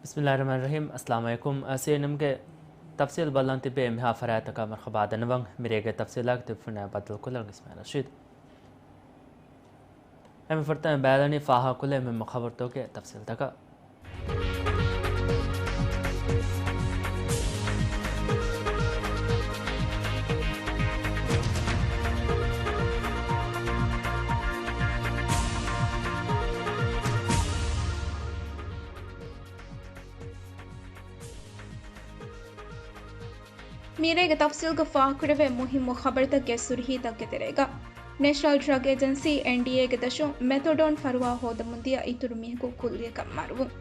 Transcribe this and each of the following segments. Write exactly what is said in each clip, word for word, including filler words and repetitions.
ބިސްމިއްލާހިއްރަޙްމާނިއްރަޙީމް. އައްސަލާމު ޢަލައިކުމް. އަ، ސީއެންއެމްގެ ތަފްސީލް ބަލަން ތިބޭ މިހާ ފަރާތަކާ މަރުޙަބާ ދަންނަވަން. މިރޭގެ ތަފްސީލާގެ ތިބިފުން ބައްދަލުކޮށްލަން އިސްމާޢީލް ރަޝީދު. އެންމެ ފުރަތަމަ ބަލާލަނީ ފާހަގަކުރެވޭ މުހިއްމު ޚަބަރުތަކުގެ ތަފްސީލްތަކަށް. މިރޭގެ ތަފްސީލްގަ ފާހަގަކުރެވޭ މުހިއްމު ޚަބަރުތަކުގެ ސުރުޚީތަކުގެ ތެރޭގަ، ނޭޝަނަލް ޑްރަގް އޭޖެންސީ، އެންޑީއޭގެ ދަށުން މެތޮޑޯން ފަރުވާ ހޯދަމުންދިޔަ އިތުރު މީހަކު ކުއްލިއަކަށް މަރުވުން.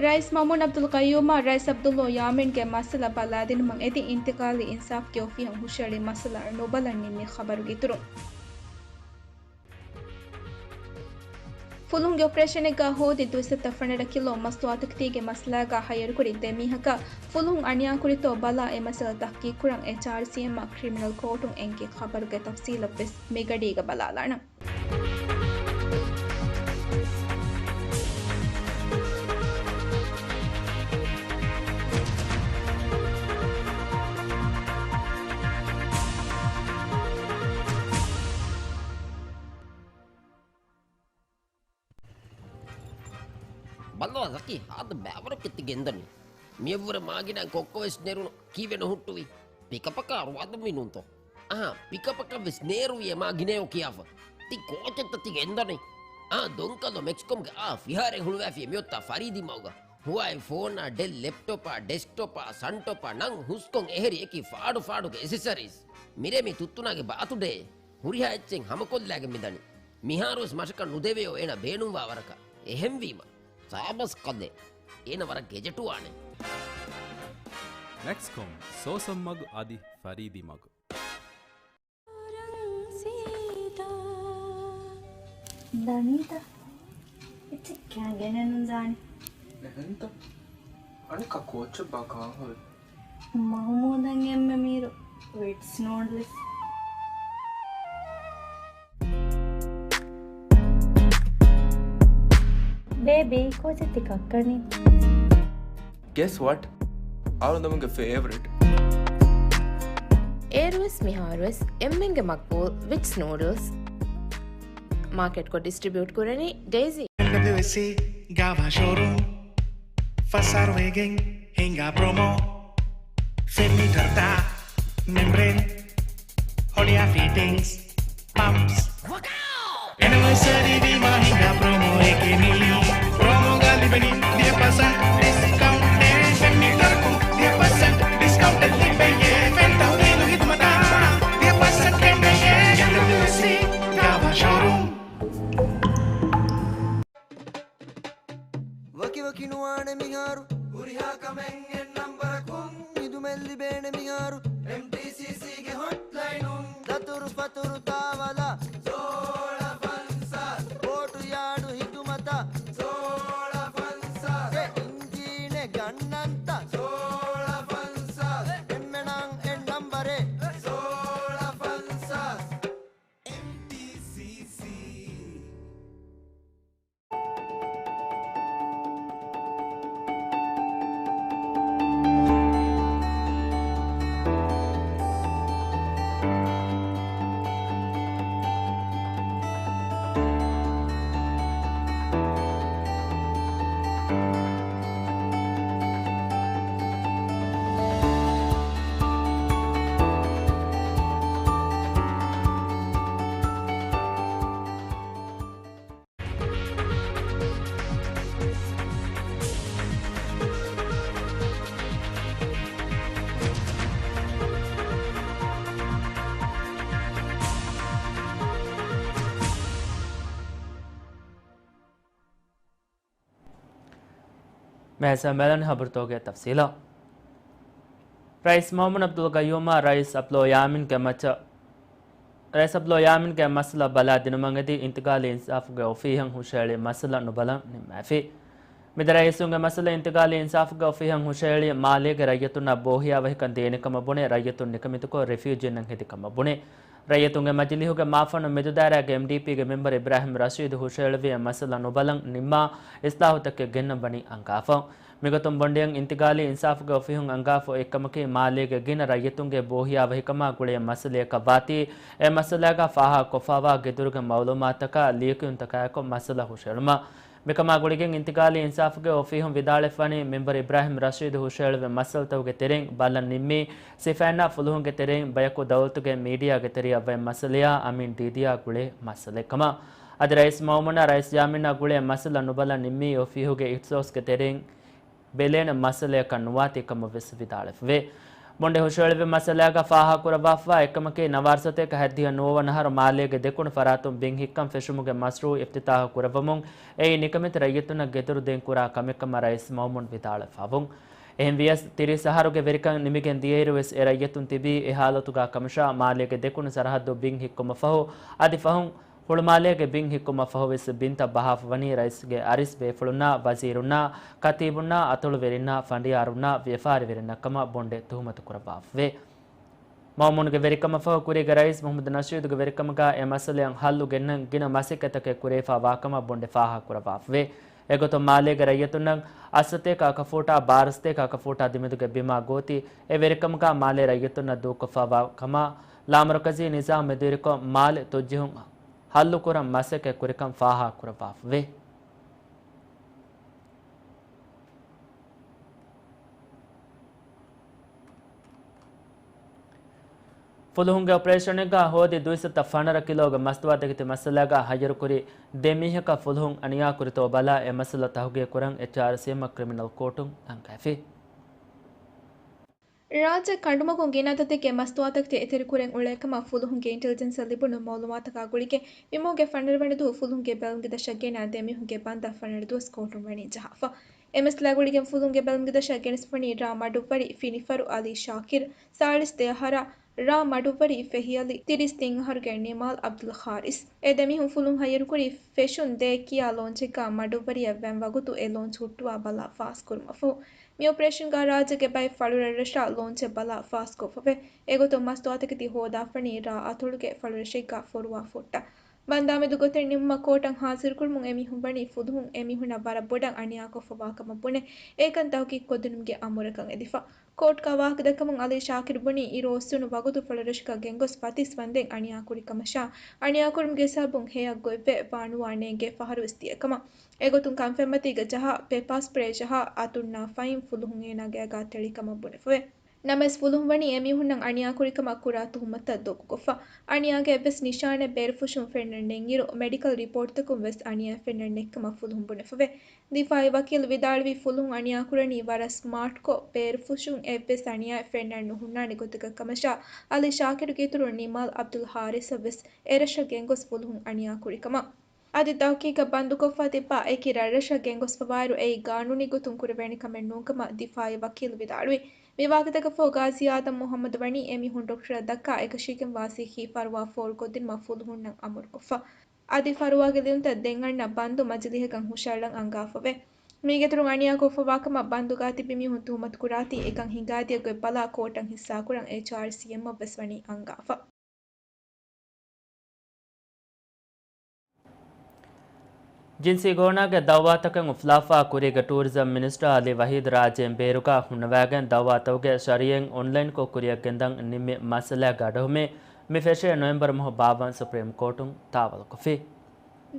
ރައީސް މައުމޫން އަބްދުލް ޤައްޔޫމާ ރައީސް އަބްދުﷲ ޔާމީންގެ މައްސަލަ ބަލާދިނުމަށް އެދި، އިންތިޤާލީ އިންސާފްގެ އޮފީހަށް ހުށައެޅި މައްސަލަ ނުބަލަން ނިންމި ޚަބަރުގެ އިތުރުން. ފުލުހުންގެ އޮޕަރޭޝަނެއްގަ ހޯދި ދުއިސައްތަ ފަނަރަ ކިލޯ މަސްތުވާތަކެތީގެ މައްސަލާގަ ހައްޔަރުކުރި ދެ މީހަކަށް ފުލުހުން އަނިޔާކުރިތޯ ބަލާ އެ މައްސަލަ ތަޙްޤީޤުކުރަން އެޗްއާރްސީއެމްއަށް ކްރިމިނަލް ކޯޓުން އެންގި ޚަބަރުގެ ތަފްސީލަށްވެސް މިގަޑީގަ ބަލާލާނަން. ބައްލަވާ ޒަކީ، ހާދަ ބައިވަރު ކެތި ގެންދަނީ. މިއަށްވުރެ މާގިނަ ކޮއްކޮވެސް ނެރުނު ކީއްވެ ނުހުއްޓުވީ؟ ޕިކަޕަކާ ރުވާދުންވީ ނޫންތޯ؟ އަހާ، ޕިކަޕަކަށްވެސް ނޭރުވިޔޭ މާ ގިނައޯ ކިޔާފަ. ތި ކޯޗެއްތަ ތި ގެންދަނީ؟ އާ، ދޮންކަލޯ މެކްސްކޮމްގެ އާ ފިހާރައެއް ހުޅުވާފިޔޭ މިއޮތާ ފަރީދީ މަގުގަ. ހުވާއި ފޯނާ، ޑެލް ލެޕްޓޮޕާ، ޑެސްކްޓޮޕާ، ސަންޓޮޕާ ނަން ހުސްކޮން އެހެރި އެކި ފާޑު ފާޑުގެ އެސެސަރީސް. މިރޭ މި ތުއްތުނާގެ ބާތުޑޭ. ހުރިހާ އެއްޗެއް ހަމަކޮށްލާގެން މިދަނީ. މިހާރުވެސް މަށަކަށް ނުދެވެޔޯ އޭނަ ބޭނުންވާ ވަރަކަށް. އެހެންވީމަ، ސާބަސް ކަލޭ. އޭނަ ވަރަށް ގެޖެޓުވާނެ. މެކްސްކޮމް، ސޯސަން މަގު އަދި ފަރީދީ މަގު. ދަނީތަ؟ އެއްޗެއް ކާ ގެނެއްނު ދާނެ. އެހެންތަ؟ އަނެއްކާ ކޯޗެއް ބާ ކާހޮއެއް؟ މަހުމޫދަށް އެންމެ މީރު ވިޓްސް ނޫޑްލްސް. ބޭބީ، ކޯޗެއް ތި ކައްކަނީ؟ Guess what? އަޅުގަނޑުމެންގެ ފޭވަރިޓް. އޭރުވެސް މިހާރުވެސް އެންމެންގެ މަގްބޫލް ވިޓްސް ނޫޑްލްސް. މާކެޓްކޮށް ޑިސްޓްރިބިއުޓް ކުރަނީ ޑެއިސީ. އެމްޑަބްލިއުއެސްސީ ގާވާ ޝޯރޫމް. ފަސް އަހަރު ވެގެން ހިނގާ ޕްރޮމޯ. ފެން މީޓަރުތައް، މެމްބްރޭން، ހޮޅިއާ ފިޓިންގްސް، ޕަމްޕްސް. އެނިވަރސަރީ ވީމާ ހިނގާ ޕްރޮމޯއެކޭ މިއީ. ޕްރޮމޯގަ ލިބެނީ ދިހަ ޕަސެންޓް ޑިސްކައުންޓެއް. ފެން މީޓަރަކުން ދިހަ ޕަސެންޓް ޑިސްކައުންޓެއް ލިބެޔޭ. ފެން ތަހުލީލު ހިދުމަތަށް ދިހަ ޕަސެންޓް ކެނޑެޔޭ. އެމްޑަބްލިއުއެސްސީ ގާވާ ޝޯރޫމް. ވަކިވަކި ނުވާނެ މިހާރު. ހުރިހާ ކަމެއް އެއް ނަންބަރަކުން. ހިދުމަތް ލިބޭނެ މިހާރު. އެމްޓީސީސީގެ ހޮޓްލައިނުން. ދަތުރު ފަތުރު ތާވަލާ. ސޯޅަ ފަންސާސް. ބޯޓު ޔާޑު ހިދުމަތަށް. ސޯޅަ ފަންސާސް. އެ އިންޖީނެއް ގަންނަންތަ؟ ސޯޅަ ފަންސާސް. އެންމެނަށް އެއް ނަންބަރެއް. ސޯޅަ ފަންސާސް. އެމްޓީސީސީ. މޭޒާ މެލަން ހަބަރުތޯގެ ތަފްސީލާ. ރައީސް މައުމޫން އަބްދުލް ގައްޔޫމާ ރައީސް އަބްލޯ ޔާމީންގެ މައްޗަށް، ރައީސް އަބްލޯ ޔާމީންގެ މައްސަލަ ބަލާ ދިނުމަށް އެދި، އިންތިގާލީ އިންސާފުގެ އޮފީހަށް ހުށައެޅި މައްސަލަ ނުބަލަން ނިންމާފި. މި ދެ ރައީސުންގެ މައްސަލަ އިންތިގާލީ އިންސާފުގެ އޮފީހަށް ހުށައެޅި މާލޭގެ ރައްޔިތުންނަށް ބޯހިޔާވަހިކަން ދޭނެ ކަމަށް ބުނެ، ރައްޔިތުން ނިކަމެތިކޮށް ރެފިއުޖީންނަށް ހެދި ކަމަށް ބުނެ. ރައްޔިތުންގެ މަޖިލީހުގެ މާފަންނު މެދުދާއިރާގެ އެމްޑީޕީގެ މެމްބަރު އިބްރާހިމް ރަޝީދު ހުށައެޅުއްވި އެ މައްސަލަ ނުބަލަން ނިންމާ، އިސްލާހުތަކެއް ގެންނަން ވަނީ އަންގާފަ. މިގޮތުން ބޮނޑިޔަން އިންތިގާލީ އިންސާފުގެ އޮފީހުން އަންގާފަ އޮތްކަމަކީ، މާލޭގެ ގިނަ ރައްޔިތުންގެ ބޯހިޔާވަހިކަމާ ގުޅޭ މައްސަލަޔަކަށް ވާތީ، އެ މައްސަލައިގަ ފާހަގަކޮށްފަވާ ގެދޮރުގެ މައުލޫމާތުތަކާ ލިޔެކިޔުންތަކާއެކު މައްސަލަ ހުށައެޅުމަށް. މިކަމާ ގުޅިގެން އިންތިގާލީ އިންސާފުގެ އޮފީހުން ވިދާޅުވެފަވަނީ، މެމްބަރު އިބްރާހިމް ރަޝީދު ހުށައެޅުއްވި މައްސަލަތަކުގެ ތެރެއިން ބަލަން ނިންމީ، ސިފައިންނާ ފުލުހުންގެ ތެރެއިން ބަޔަކު ދައުލަތުގެ މީޑިއާގެ ތެރެއަށް ވައި މައްސަލަޔާ އަމީން ދީދީއާ ގުޅޭ މައްސަލައެއްކަމަށް. އަދި ރައީސް މައުމޫނާ ރައީސް ޔާމީނާ ގުޅޭ މައްސަލަ ނުބަލަން ނިންމީ އޮފީހުގެ އިޚްތިޞާޞްގެ ތެރެއިން ބެލޭނެ މައްސަލަޔަކަށް ނުވާތީ ކަމަށް ވެސް ވިދާޅުވެފަވޭ. ބޮނޑެ ހުށައެޅުއްވި މައްސަލައިގަ ފާހަގަކުރައްވާފަވާ އެއްކަމަކީ، ނަވާރަ ސަތޭކަ ހަތްދިހަ ނުވަވަނަ އަހަރު މާލޭގެ ދެކުނު ފަރާތުން ބިން ހިއްކަން ފެށުމުގެ މަޝްރޫއު އިފްތިތާޙު ކުރައްވަމުން، އެއީ ނިކަމެތި ރައްޔިތުންނަށް ގެދޮރު ދޭން ކުރާ ކަމެއްކަމަށް ރައީސް މައުމޫން ވިދާޅުވެފަވުން. އެހެން ވިޔަސް، ތިރީސް އަހަރުގެ ވެރިކަން ނިމިގެން ދިޔައިރު ވެސް އެ ރައްޔިތުން ތިބީ އެ ހާލަތުގަ ކަމަށާ، މާލޭގެ ދެކުނު ސަރަހައްދު ބިން ހިއްކުމަށްފަހު، އަދި ފަހުން ހުޅުމާލޭގެ ބިން ހިއްކުމަށްފަހު ވެސް ބިންތައް ބަހާފަ ވަނީ ރައީސްގެ އަރިސް ބޭފުޅުންނާ، ވަޒީރުންނާ، ކަތީބުންނާ، އަތޮޅުވެރިންނާ، ފަނޑިޔާރުންނާ، ވިޔަފާރިވެރިންނަށް ކަމަށް ބޮނޑެ ތުހުމަތު ކުރައްވާފަވޭ. މައުމޫންގެ ވެރިކަމަށްފަހު ކުރީގެ ރައީސް މުޙައްމަދު ނަޝީދުގެ ވެރިކަމުގަ އެ މައްސަލައަށް ހައްލު ގެންނަން ގިނަ މަސައްކަތްތަކެއް ކުރެވިފަ ވާކަމަށް ބޮނޑެ ފާހަގަކުރައްވާފަވޭ. އެގޮތުން މާލޭގެ ރައްޔިތުންނަށް އަށް ސަތޭކަ އަކަފޫޓާ ބާރަ ސަތޭކަ އަކަފޫޓާ ދެމެދުގެ ބިމާ ގޯތި އެ ވެރިކަމުގަ މާލޭ ރައްޔިތުންނަށް ދޫކޮށްފަ ވާ ކަމަށް ލާމަރުކަޒީ ނިޒާމް މެދުވެރިކޮށް މާލެ ތޮއްޖެހުން ހައްލުކުރަން މަސައްކަތް ކުރިކަން ފާހަގަކުރައްވާފަވޭ. ފުލުހުންގެ އޮޕަރޭޝަނެއްގަ ހޯދި ދުއިސައްތަ ފަނަރަ ކިލޯގެ މަސްތުވާތަކެތި މައްސަލާގަ ހައްޔަރުކުރި ދެ މީހަކަށް ފުލުހުން އަނިޔާކުރިތޯ ބަލާ އެ މައްސަލަ ތަހުގީގުކުރަން އެޗްއާރްސީއެމަށް ކްރިމިނަލް ކޯޓުން އަންގައިފި. ރާއްޖެ ކަނޑުމަގުން ގިނަ އަދަދެއްގެ މަސްތުވާތަކެތި އެތެރެކުރަން އުޅޭކަމަށް ފުލުހުންގެ އިންޓެލިޖެންސަށް ލިބުނު މައުލޫމާތަކާ ގުޅިގެން މިމަހުގެ ފަނަރަ ވަނަ ދުވަހު ފުލުހުންގެ ބެލުންގެ ދަށަށް ގެނައި ދެ މީހުންގެ ބަންދަށް ފަނަރަ ދުވަސް ކޯޓުން ވަނީ ޖަހާފަ. އެ މައްސަލާ ގުޅިގެން ފުލުހުންގެ ބެލުންގެ ދަށަށް ގެނެސްފަވަނީ ރ. މަޑުއްވަރި ފިނިފަރު އަލީ ޝާކިރު، ސާޅީސް ދެ އަހަރާ، ރ. މަޑުއްވަރި ފެހިއަލި، ތިރީސް ތިން އަހަރުގެ ނިމާލް އަބްދުލް ހާރިސް. އެ ދެ މީހުން ފުލުހުން ހައްޔަރުކުރީ ފެޝުން ދޭ ކިޔާ ލޯންޗެއްގަ މަޑުއްވަރިއަށް ވަން ވަގުތު އެ ލޯންޗް ހުއްޓުވާ ބަލާ ފާސްކުރުމަށްފަހު، މި އޮޕަރޭޝަންގަ ރާއްޖޭގެ ބައެއް ފަޅުރަށްރަށާ ލޯންޗެއް ބަލާ ފާސްކޮށްފަވޭ. އެގޮތުން މަސްތުވާތަކެތި ހޯދާފަވަނީ ރ. އަތޮޅުގެ ފަޅުރަށެއްގަ ފޮރުވާ ފޮށްޓަށް. ބަންދާމެދު ގޮތެއް ނިމުމަށް ކޯޓަށް ހާޒިރުކުރުމުން އެމީހުން ވަނީ ފުލުހުން އެމީހުންނަށް ވަރަށް ބޮޑަށް އަނިޔާކޮށްފަވާކަމަށް ބުނެ، އޭކަން ތަހުގީގުކޮށްދިނުމުގެ އަމުރަކަށް އެދިފަ. ކޯޓްގަ ވާހަކަދައްކަމުން އަލީ ޝާކިރު ބުނީ އިރު އޮއްސުނު ވަގުތު ފަޅުރަށަކަށް ގެންގޮސް ފަތިސް ވަންދެން އަނިޔާކުރި ކަމަށާ، އަނިޔާކުރުމުގެ ސަބަބުން ހެޔަށް ގޮތްވެ ވާނުވާ ނޭނގޭ ފަހަރުވެސް ދިޔަކަމަށް. އެގޮތުން ކަންފަތްމަތީގަ ޖަހާ، ޕެޕާ ސްޕްރޭ ޖަހާ، އަތުންނާ ފައިން ފުލުހުން އޭނާގެ އަގާ ތެޅިކަމަށް ބުނެފަވޭ. ނަމަވެސް ފުލުހުން ވަނީ އެމީހުންނަށް އަނިޔާކުރިކަމަށް ކުރާ ތުހުމަތަށް ދޮގުކޮށްފަ. އަނިޔާގެ އެއްވެސް ނިޝާނެއް ބޭރުފުށުން ފެންނަން ނެތްއިރު، މެޑިކަލް ރިޕޯޓްތަކުން ވެސް އަނިޔާ ފެންނަން ނެތްކަމަށް ފުލުހުން ބުނެފަވޭ. ދިފާއީ ވަކީލު ވިދާޅުވީ ފުލުހުން އަނިޔާކުރަނީ ވަރަށް ސްމާޓްކޮށް، ބޭރުފުށުން އެއްވެސް އަނިޔާއެއް ފެންނަން ނުހުންނާނެ ގޮތަކަށް ކަމަށާ، އަލީ ޝާކިރުގެ އިތުރުން ނިމާލް އަބްދުލް ހާރިސަށް ވެސް އެރަށަށް ގެންގޮސް ފުލުހުން އަނިޔާކުރިކަމަށް. އަދި ތަހުގީގަށް ބަންދުކޮށްފަ ތިއްބާ އެކި ރަށްރަށަށް ގެންގޮސްފަވާއިރު، އެއީ ގާނޫނީ ގޮތުން ކުރެވޭނެ ކަމެއް ނޫންކަމަށް ދިފާއީ ވަކީލު ވިދާޅުވި. މި ވާހަކަތަކަށްފަހު ގާޒީ އާދަމް މުހައްމަދު ވަނީ އެމީހުން ޑޮކްޓަރަށް ދައްކާ އެކަށީގެންވާ ސިއްހީ ފަރުވާ ފޯރުކޮށްދިނުމަށް ފުލުހުންނަށް އަމުރުކޮށްފަ. އަދި ފަރުވާގެ ލިޔުންތައް ދެން އަންނަ ބަންދު މަޖިލީހަކަށް ހުށައަޅަން އަންގާފަވޭ. މީގެއިތުރުން އަނިޔާކޮށްފަވާކަމަށް ބަންދުގަ ތިބި މީހުން ތުހުމަތުކުރާތީ އެކަން ހިނގާދިޔަ ގޮތް ބަލާ ކޯޓަށް ހިއްސާކުރަން އެޗްއާރްސީއެމަށް ވެސް ވަނީ އަންގާފަ. ޖިންސީ ގޯނާގެ ދައުވާތަކެއް އުފުލާފަ ކުރީގެ ޓޫރިޒަމް މިނިސްޓަރ އަލީ ވަހީދު ރާއްޖޭން ބޭރުގަ ހުންނަވައިގެން ދައުވާތަކުގެ ޝަރީއެއް އޮންލައިންކޮށް ކުރިއަށް ގެންދަން ނިންމި މައްސަލައިގެ އަޑުއެހުމެއް މި ފެށޭ ނޮވެމްބަރު މަހު ބާއްވަން ސުޕްރީމް ކޯޓުން ދާވަލުކޮށްފި.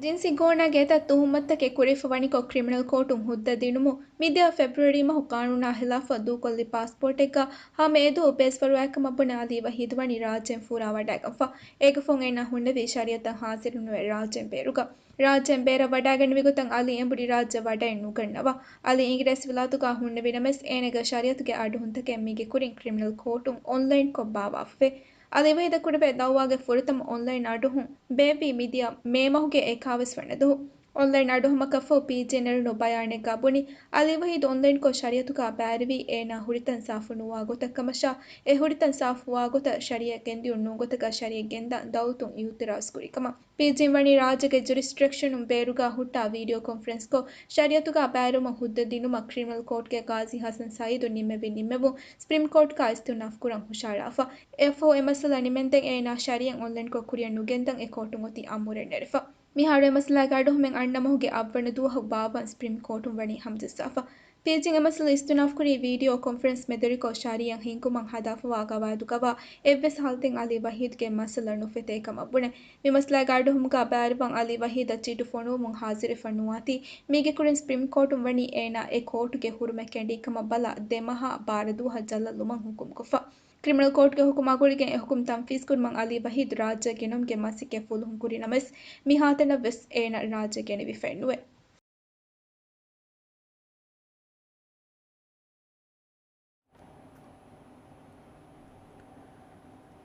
ޖިންސީ ގޯނާގެ އެތައް ތުހުމަތުތަކެއް ކުރެވިފަ ވަނިކޮށް ކްރިމިނަލް ކޯޓުން ހުއްދަ ދިނުމުން މިދިޔަ ފެބްރުއަރީ މަހު ގާނޫނާ ހިލާފަށް ދޫކޮށްލި ޕާސްޕޯޓެއްގަ ހަމަ އެދުވަހު ބޭސްފަރުވާއެއްކަމަށް ބުނެ އަލީ ވަހީދު ވަނީ ރާއްޖޭން ފޫރާވަޑައިގަންފަ. އޭގެފުން އޭނާ ހުންނެވީ ޝަރީއަތަށް ހާޒިރުނުވެ ރާއްޖޭން ބޭރުގަ. ރާއްޖޭން ބޭރަށް ވަޑައިގަންނެވި ގޮތަށް އަލީ އެނބުރި ރާއްޖެ ވަޑައެއް ނުގަންނަވާ. އަލީ އިނގިރޭސިވިލާތުގަ ހުންނެވި ނަމަވެސް، އޭނާގެ ޝަރީއަތުގެ އަޑުހުންތަކެއް މީގެ ކުރިން ކްރިމިނަލް ކޯޓުން އޮންލައިންކޮށް ބާއްވާފަވޭ. އަލީ ވަހީދަށް ކުރެވޭ ދައުވާގެ ފުރަތަމަ އޮންލައިން އަޑުހުން ބޭއްވީ މިދިޔަ މޭ މަހުގެ އެކާވީސް ވަނަ ދުވަހު. އޮންލައިން އަޑުއެހުމަކަށްފަހު ޕީޖީ ނެރުނު ބަޔާނެއްގަ ބުނި، އަލީ ވަހީދު އޮންލައިންކޮށް ޝަރީއަތުގަ ބައިވެރިވީ އޭނާ ހުރިތަން ސާފު ނުވާ ގޮތަށް ކަމަށާ، އެ ހުރިތަން ސާފުވާ ގޮތަށް ޝަރީއަތް ގެންދިއުން ނޫން ގޮތަކަށް ޝަރީއަތް ގެންދަން ދައުލަތުން އިއުތިރާޒު ކުރި ކަމަށް. ޕީޖީން ވަނީ ރާއްޖޭގެ ޖުރިސްޑިކްޝަނުން ބޭރުގަ ހުއްޓާ ވީޑިއޯ ކޮންފަރެންސްކޮށް، ޝަރީއަތުގަ ބައިވެރިވުމަށް ހުއްދަ ދިނުމަށް ކްރިމިނަލް ކޯޓްގެ ގާޒީ ހަސަން ސައީދު ނިންމެވި ނިންމެވުން ސްޕްރީމް ކޯޓްގަ އިސްތިއުނާފް ކުރަން ހުށަހަޅާފަ. އެއަށްފަހު އެ މައްސަލަ ނިމެންދެން އޭނާ ޝަރީއަތް އޮންލައިންކޮށް ކުރިއަށް ނުގެންދަން އެ ކޯޓުން އޮތީ އަމުރެއް ނެރެފަ. މިހާރު އެ މައްސަލާގެ އަޑުއެހުމެއް އަންނަ މަހުގެ އަށްވަނަ ދުވަހު ބާއްވަން ސްޕްރީމް ކޯޓުން ވަނީ ހަމަޖައްސާފަ. ޕީޖީން އެ މައްސަލަ އިސްތިއުނާފް ކުރީ ވީޑިއޯ ކޮންފަރެންސް މެދުވެރިކޮށް ޝަރީއަތް ހިންގުމަށް ހަދާފަވާ ގަވާއިދުގަވާ އެއްވެސް ހާލަތެއް އަލީ ވަހީދުގެ މައްސަލަ ނުފެތޭ ކަމަށް ބުނެ. މި މައްސަލާގެ އަޑުއެހުމުގަ ބައިވެރިވާން އަލީ ވަހީދަށް ޗިޓު ފޮނުވަމުން ހާޒިރުވެފަ ނުވާތީ، މީގެ ކުރިން ސްޕްރީމް ކޯޓުން ވަނީ އޭނާ އެ ކޯޓުގެ ހުރުމެއް ކެނޑީ ކަމަށް ބަލާ ދެ މަހާ ބާރަ ދުވަހަށް ޖަލަށް ލުމަށް ހުކުމްކޮށްފަ. ކްރިމިނަލް ކޯޓްގެ ހުކުމް އަގުޅިގެން އެ ހުކުމް ތަންފީޒްކުރުމަށް އަލީ ވަހީދު ރާއްޖެ ގެނައުމުގެ މަސައްކަތް ފުލުހުން ކުރި ނަމަވެސް، މިހާތަނަށް ވެސް އޭނަ ރާއްޖެ ގެނެވިފައެއް ނުވޭ.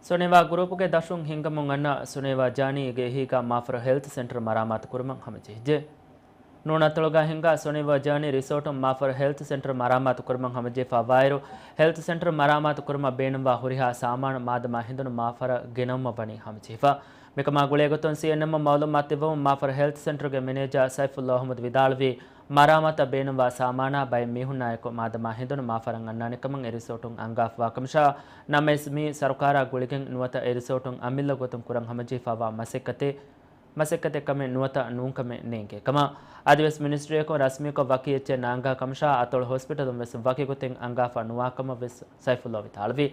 ސުނޭވާ ގްރޫޕުގެ ދަށުން ހިންގަމުން އަންނަ ސުނޭވާ ޖާނީގެ އެހީގަ މާފަރު ހެލްތު ސެންޓަރ މަރާމާތު ކުރުމަށް ހަމަޖެހިއްޖެ. ނޫނަތޮޅުގަ ހިންގާ ސުނޭވާ ޖާނީ ރިސޯޓުން މާފަރު ހެލްތު ސެންޓަރ މަރާމާތު ކުރުމަށް ހަމަޖެހިފަ ވާއިރު، ހެލްތު ސެންޓަރ މަރާމާތު ކުރުމަށް ބޭނުންވާ ހުރިހާ ސާމާނު މާދަމާ ހެނދުނު މާފަރަށް ގެނައުމަށް ވަނީ ހަމަޖެހިފަ. މިކަމާ ގުޅޭގޮތުން ސީއެންއެމްއަށް މައުލޫމާތު ދެއްވަމުން، މާފަރު ހެލްތު ސެންޓަރުގެ މެނޭޖާ ސައިފުއްލާ އަހުމަދު ވިދާޅުވީ، މަރާމާތަށް ބޭނުންވާ ސާމާނާ ބައެއް މީހުންނާއެކު މާދަމާ ހެނދުނު މާފަރަށް އަންނާނެ ކަމަށް އެ ރިސޯޓުން އަންގާފަވާ ކަމަށާ، ނަމަވެސް މީ ސަރުކާރާ ގުޅިގެން ނުވަތަ އެ ރިސޯޓުން އަމިއްލަ ގޮތުން ކުރަން ހަމަޖެހިފައިވާ މަސައްކަތެއް، މަސައްކަތެއް ކަމެއް ނުވަތަ ނޫންކަމެއް ނޭނގޭ ކަމަށް. އަދިވެސް މިނިސްޓްރީއަކުން ރަސްމީކޮށް ވަކި އެއްޗެއް ނާންގާ ކަމަށާ، އަތޮޅު ހޮސްޕިޓަލުން ވެސް ވަކި ގޮތެއް އަންގާފަ ނުވާ ކަމަށް ވެސް ސައިފުއްލާ ވިދާޅުވި.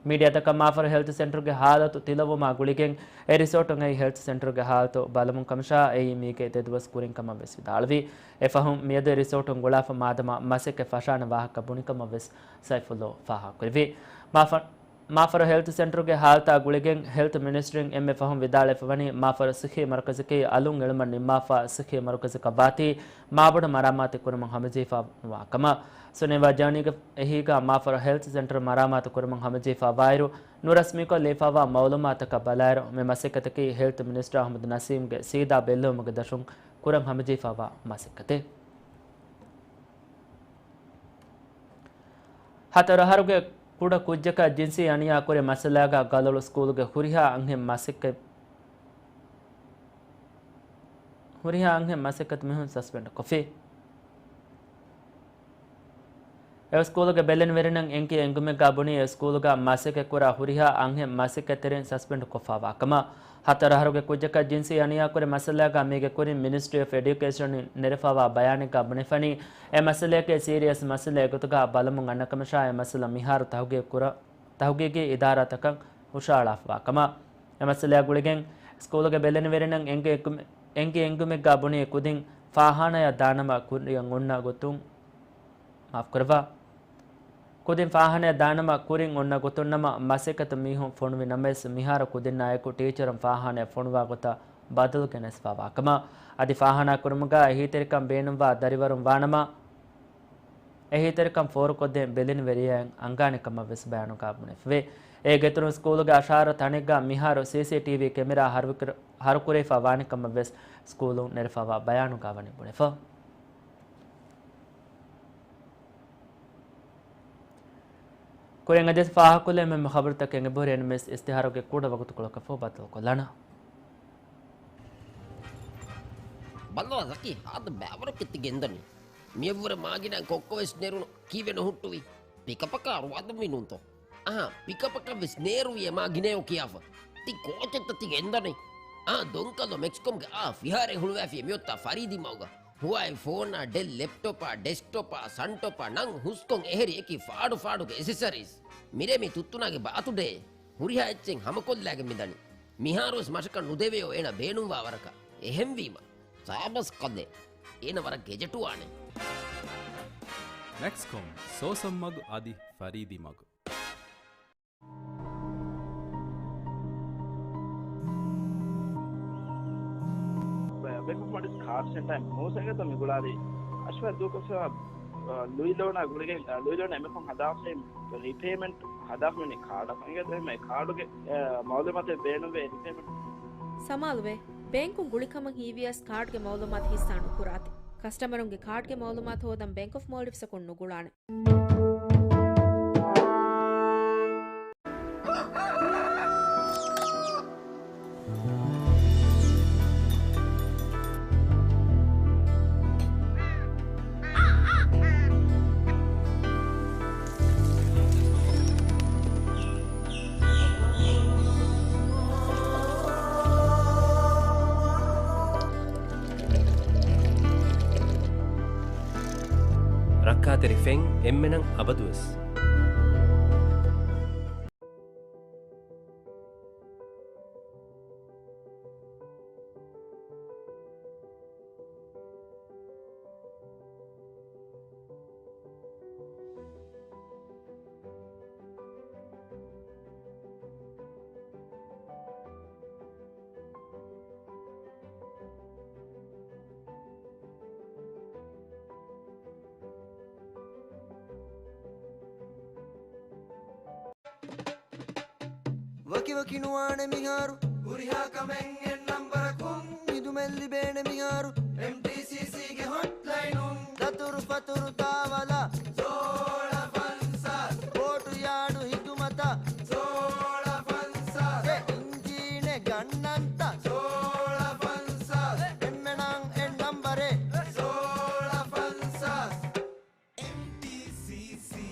މީޑިއާތަކަށް މާފަރު ހެލްތު ސެންޓަރުގެ ހާލަތު ތިލައްވުމާ ގުޅިގެން، އެ ރިސޯޓުން އައި ހެލްތު ސެންޓަރުގެ ހާލަތު ބަލަމުން ކަމަށާ، އެއީ މީގެ ދެ ދުވަސް ކުރިން ކަމަށް ވެސް ވިދާޅުވި. އެފަހުން މިއަދު އެ ރިސޯޓުން ގުޅާފަ މާދަމާ މަސައްކަތް ފަށާނެ ވާހަކަ ބުނި ކަމަށް ވެސް ސައިފުއްލާ ފާހަގަކުރެއްވި. މާފަ-، މާފަރު ހެލްތު ސެންޓަރުގެ ހާލަތާ ގުޅިގެން ހެލްތު މިނިސްޓްރީން އެންމެ ފަހުން ވިދާޅުވެފަ ވަނީ، މާފަރު ސިއްހީ މަރުކަޒަކީ އަލުން އެޅުމަށް ނިންމާފަ ސިއްހީ މަރުކަޒަކަށް ވާތީ، މާބޮޑު މަރާމާތެއް ކުރުމަށް ހަމަޖެހިފަ ނުވާ ކަމަށް. ސުނޭވާ ޖާނީގެ އެހީގަ މާފަރު ހެލްތު ސެންޓަރ މަރާމާތު ކުރުމަށް ހަމަޖެހިފަ ވާއިރު، ނުރަސްމީކޮށް ލިޔެފައިވާ މައުލޫމާތަކަށް ބަލާއިރު، މި މަސައްކަތަކީ ހެލްތު މިނިސްޓަރ އަހުމަދު ނަސީމްގެ ސީދާ ބެއްލެވުމުގެ ދަށުން ކުރަން ހަމަޖެހިފައިވާ މަސައްކަތެއް. ހަތަރު އަހަރުގެ ކުޑަ ކުއްޖަކަށް ޖިންސީ އަނިޔާ ކުރި މައްސަލާގަ ގަލޮޅު ސްކޫލުގެ ހުރިހާ އަންހެން މަސައްކަތް، ހުރިހާ އަންހެން މަސައްކަތު މީހުން ސަސްޕެންޑް ކޮށްފި. އެ ސްކޫލުގެ ބެލެނިވެރިންނަށް އެންކި އެންގުމެއްގަ ބުނީ، އެ ސްކޫލުގަ މަސައްކަތް ކުރާ ހުރިހާ އަންހެން މަސައްކަތްތެރިން ސަސްޕެންޑް ކޮށްފައިވާ ކަމަށް. ހަތަރު އަހަރުގެ ކުއްޖަކަށް ޖިންސީ އަނިޔާކުރި މައްސަލާގަ މީގެ ކުރިން މިނިސްޓްރީ އޮފް އެޑިއުކޭޝަން ނެރެފައިވާ ބަޔާނެއްގަ ބުނެފަނީ، އެ މައްސަލަޔަކީ ސީރިއަސް މައްސަލައެއް ގޮތުގަ ބަލަމުން އަންނަ ކަމަށާ، އެ މައްސަލަ މިހާރު ތަހުގީގު ކުރަ-، ތަހުގީގީ އިދާރާތަކަށް ހުށަހަޅާފައިވާ ކަމަށް. އެ މައްސަލަޔާ ގުޅިގެން ސްކޫލުގެ ބެލެނިވެރިންނަށް އެންގި އެންގި އެންގުމެއްގަ ބުނީ، ކުދިން ފާޚާނާޔާ ދާނަމަ ކުރިއަށް އޮންނަ ގޮތުން، މާފުކުރައްވާ. ކުދިން ފާޚާނާޔަށް ދާނަމަ ކުރިން އޮންނަ ގޮތުން ނަމަ، މަސައްކަތު މީހުން ފޮނުވި ނަމަވެސް، މިހާރު ކުދިންނާއެކު ޓީޗަރުން ފާޚާނާޔަށް ފޮނުވާ ގޮތަށް ބަދަލު ގެނެސްފައިވާ ކަމަށް. އަދި ފާޚާނާ ކުރުމުގަ އެހީތެރިކަން ބޭނުންވާ ދަރިވަރުން ވާނަމަ، އެހީތެރިކަން ފޯރުކޮށްދޭން ބެލެނިވެރިޔާއިން އަންގާނެ ކަމަށް ވެސް ބަޔާނުގަ ބުނެފަވޭ. އޭގެ އިތުރުން ސްކޫލުގެ އަށާރަ ތަނެއްގަ މިހާރު ސީސީޓީވީ ކެމެރާ ހަރުވިކުރ-، ހަރުކުރެވިފަ ވާނެ ކަމަށް ވެސް ސްކޫލުން ނެރެފައިވާ ބަޔާނުގަ ވަނީ ބުނެފަ. ކުރިން އަދިވެސް ފާހަގަކޮށްލެވޭ މެންމެ ޚަބަރުތަކެއް އެބަހުރި އެންމެސް އިސްތިހާރުގެ ކުޑަ ވަގުތުކޮޅަކަށްފަހު ބައްދަލުކޮށްލާނަން. ބައްލަވާ ޒަކީ، ހާދަ ބައިވަރަކަށް ތި ގެންދަނީ. މިއަށްވުރެ މާގިނަ ކޮއްކޮވެސް ނެރުނު ކީއްވެ ނުހުއްޓުވީ؟ ޕިކަޕަކާ އަރުވާދަންވީ ނޫންތޯ؟ އަހާ، ޕިކަޕަކަށްވެސް ނޭރުވި އެ މާގިނަޔޯ ކިޔާފަ. ތި ކޯޗެއްތަ ތި ގެންދަނީ؟ އާ، ދޮންކަލޯ މެކްސްކޮމްގެ އާ ފިހާރައެއް ހުޅުވާފި މިއޮތާ ފަރީދީ މަގުގަ. ހުވާއި ފޯނާ، ޑެލް ލެޕްޓޮޕާ، ޑެސްކްޓޮޕާ، ސަންޓޮޕާ ނަން ހުސްކޮން އެހެރި އެކި ފާޑު ފާޑުގެ އެސެސަރީސް. މިރޭ މި ތުއްތުނާގެ ބާތުޑޭ. ހުރިހާ އެއްޗެއް ހަމަކޮށްލާގެން މިދަނީ. މިހާރުވެސް މަށަކަށް ނުދެވެޔޯ އޭނަ ބޭނުންވާ ވަރަކަށް. އެހެންވީމަ. ސާބަސް ކަލޭ. އޭނަ ވަރަށް ގެޖެޓުވާނެ. މެކްސްކޮމް، ސޯސަން މަގު އަދި ފަރީދީ މަގު. ބޭކަށް މޮޑިސް ކާޑް ސެންޓަރ މޫސަގެތަ މި ގުޅާލީ. އަޝްވާ ދޫކޮށް ސަ-، އަ، ލުއި ލޯނާ ގުޅިގެން، އަ، ލުއި ލޯނާ އެމެކޮން ހަދާފައި ރީޕޭމަންޓް ހަދާފަ މިނި ކާޑަކަށް އިނގޭތޯ އެހެންމެ ކާޑުގެ، އަ، މައުލޫމާތެއް ބޭނުންވޭ ރީޕޭމަންޓް. ސަމާލުވޭ. ބޭންކުން ގުޅިކަމަށް ހީވިޔަސް ކާޑްގެ މައުލޫމާތު ހިއްސާ ނުކުރާތި. ކަސްޓަމަރުންގެ ކާޑްގެ މައުލޫމާތު ހޯދަން ބޭންކް އޮފް މޯލްޑިވްސްއަކުން ނުގުޅާނެ. ރައްކާތެރި ފެން އެންމެނަށް އަބަދުވެސް. ވަކިވަކި ނުވާނެ މިހާރު، ހުރިހާ ކަމެއް އެއް ނަންބަރަކުން. މިދުމެއް ލިބޭނެ މިހާރު، އެމްޓީސީސީގެ ހޮޓްލައިނުން. ދަތުރު ފަތުރު ތާވަލަށް، ސޯޅަ ފަންސާސް. ބޯޓު ޔާޑު ހިދުމަތަށް، ސޯޅަ ފަންސާސް. އެ އިންޖީނެއް ގަންނަންތަ، ސޯޅަ ފަންސާސް. އެންމެނަށް އެއް ނަންބަރެއް، ސޯޅަ ފަންސާސް. އެމްޓީސީސީ.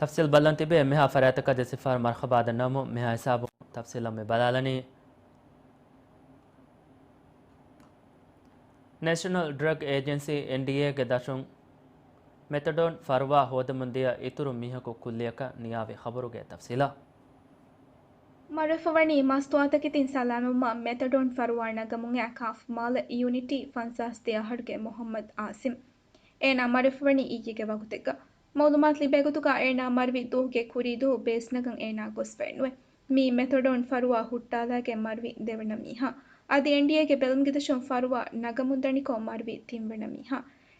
ތަފްސީލް ބަލަން ތިބޭ މިހާ ފަރާތަކަށް ދެސިފަހަރު މަރްޙަބާ ދަންނަވަމުން. މިހާ ހިސާބު ތަފްސީލަށް މި ބަލާލަނީ. ނޭޝަނަލް ޑްރަގް އޭޖެންސީ، އެންޑީއޭގެ ދަށުން މެތަޑޯން ފަރުވާ ހޯދަމުން ދިޔަ އިތުރު މީހަކު ކުއްލިއަކަށް ނިޔާވި ޚަބަރުގެ ތަފްސީލާ. މަރުވެފަ ވަނީ މަސްތުވާތަކެތިން ސަލާމަތްވުމަށް މެތަޑޯން ފަރުވާ ނަގަމުން އައި ކާފަ މާލެ ޔުނިޓީ ފަންސާސް ދެ އަހަރުގެ މުޙައްމަދު އާސިމް. އޭނާ މަރުވެފަ ވަނީ އިއްޔެގެ ވަގުތެއްގަ. މައުލޫމާތު ލިބޭ ގޮތުގަ އޭނާ މަރުވީ ދުވަހުގެ ކުރީ ދުވަހު ބޭސް ނަގަން އޭނާ ގޮސްފައެއް ނުވޭ. މި މެތަޑޯން ފަރުވާ ހުއްޓާލާގެން މަރުވި ދެވަނަ މީހާ. އަދި އެންޑީއޭގެ ބެލުމުގެ ދަށުން ފަރުވާ ނަގަމުންދަނިކޮށް މަރުވި ތިންވަނަ މީހާ.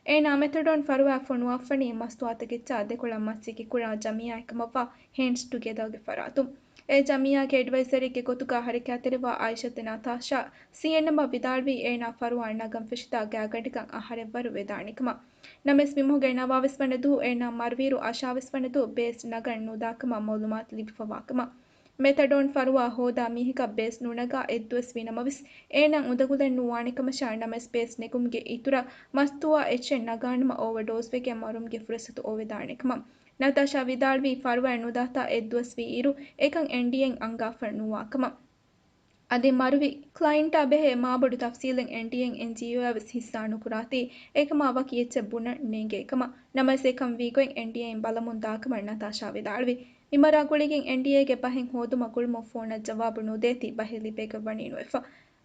އޭނާ މެތަޑޯން ފަރުވާ ފޮނުވާފަނީ މަސްތުވާތަކެއްޗާ ދެކޮޅަށް މަސައްކަތް ކުރާ ޖަމިއްޔާ އެކަމަށްވާ ހޭންޑްސް ޓުގެދާގެ ފަރާތުން. އެ ޖަމިއްޔާގެ އެޑްވައިޒަރެއްގެ ގޮތުގަ ހަރަކާތްތެރިވާ އާއިޝަތު ނަތާޝާ ސީއެންއެމްއަށް ވިދާޅުވީ އޭނާ ފަރުވާ ނަގަން ފެށިތާ ގާތްގަނޑަކަށް އަހަރެއްވަރު ވެދާނެ ކަމަށް. ނަމަވެސް މި މަހުގެ ނަވާވީސް ވަނަ ދުވަހު އޭނާ މަރުވިއިރު އަށާވީސް ވަނަ ދުވަހު ބޭސް ނަގަން ނުދާ ކަމަށް މައުލޫމާތު ލިބިފަވާ ކަމަށް. މެތަޑޯން ފަރުވާ ހޯދާ މީހަކަށް ބޭސް ނުނަގާ އެއްދުވަސް ވީ ނަމަވެސް، އޭނާ އުނދަގުލެއް ނުވާނެ ކަމަށާ، ނަމަވެސް ބޭސް ނެގުމުގެ އިތުރަށް މަސްތުވާ އެއްޗެއް ނަގާނަމަ އޯވަރޑޯސްވެގެން މަރުމުގެ ފުރުސަތު އޮވެދާނެ ކަމަށް. ނަތާޝާ ވިދާޅުވީ ފަރުވާއެއް ނުދާތާ އެއްދުވަސް ވީއިރު، އެކަން އެންޑީއޭއިން އަންގާފަ ނުވާ ކަމަށް. އަދި މަރުވި ކްލައިންޓާ ބެހޭ މާބޮޑު ތަފްސީލެއް އެންޑީއޭއިން އެންޖީއޯއާ ވެސް ހިއްސާ ނުކުރާތީ، އެކަމާ ވަކި އެއްޗެއް ބުނަން ނޭނގޭ ކަމަށް. ނަމަވެސް އެކަން ވީގޮތް އެންޑީއޭއިން ބަލަމުން ދާކަމަށް ނަތާޝާ ވިދާޅުވި. މި މަރާ ގުޅިގެން އެންޑީއޭގެ ބަހެއް ހޯދުމަށް ގުޅުމުން ފޯނަށް ޖަވާބު ނުދޭތީ ބަހެއް ލިބޭގޮތް ވަނީ ނުވެފަ.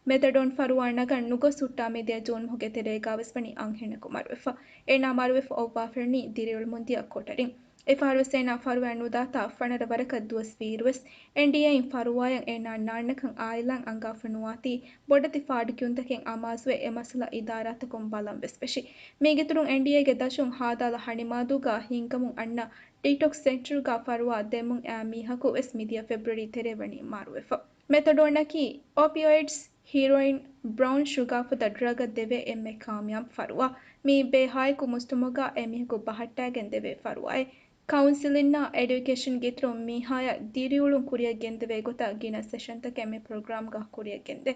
މެތަޑޯން ފަރުވާ ނަގަން ނުގޮސް ހުއްޓާ މިދިޔަ ޖޫން މަހުގެ ތެރޭގާވެސް ވަނީ އަންހެނަކު މަރުވެފަ. އޭނާ މަރުވެފަ އޮއްވާފައިވަނީ ދިރިއުޅުމުން ދިޔަ ކޮޓަރިން. އެފަހަރުވެސް އޭނާ ފަރުވާއެއް ނުދާތާ ފަނަރަ ވަރަކަށް ދުވަސް ވީއިރުވެސް، އެންޑީއޭއިން ފަރުވާއަށް އޭނާ ނާންނަކަން އާއިލާއިން އަންގާފަ ނުވާތީ، ބޮޑެތި ފާޑު ކިޔުންތަކެއް އަމާޒުވެ، އެ މައްސަލަ އިދާރާތަކުން ބަލަން ވެސް ފެށި. މީގެއިތުރުން އެންޑީއޭގެ ދަށުން ހާދާލަ ހަނިމާދޫގާ ހިންގަމުން އަންނަ ޑީޓޮކްސް ސެންޓަރުގާ ފަރުވާ ދެމުން އައި މީހަކު ވެސް މިދިޔަ ފެބްރުއަރީ ތެރޭ ވަނީ މަރުވެފަ. މެތަޑޯނަކީ އޮޕިއޮއިޑްސް، ހީރޮއިން، ބްރައުން ޝުގާ ފަދަ ޑްރަގަށް ދެވޭ އެންމެ ކާމިޔާބު ފަރުވާ. މީ ބޭހާއެކު މުޖްތަމަޢުގާ އެމީހަކު ބަހައްޓާގެން ދެވޭ ފަރުވާއެއް. ކައުންސިލިންއާ އެޑިއުކޭޝަންގެ އިތުރުން މީހާޔަށް ދިރިއުޅުން ކުރިއަށް ގެންދެވޭ ގޮތަށް ގިނަ ސެޝަންތަކެއް މި ޕްރޮގްރާމްގާ ކުރިއަށް ގެންދޭ.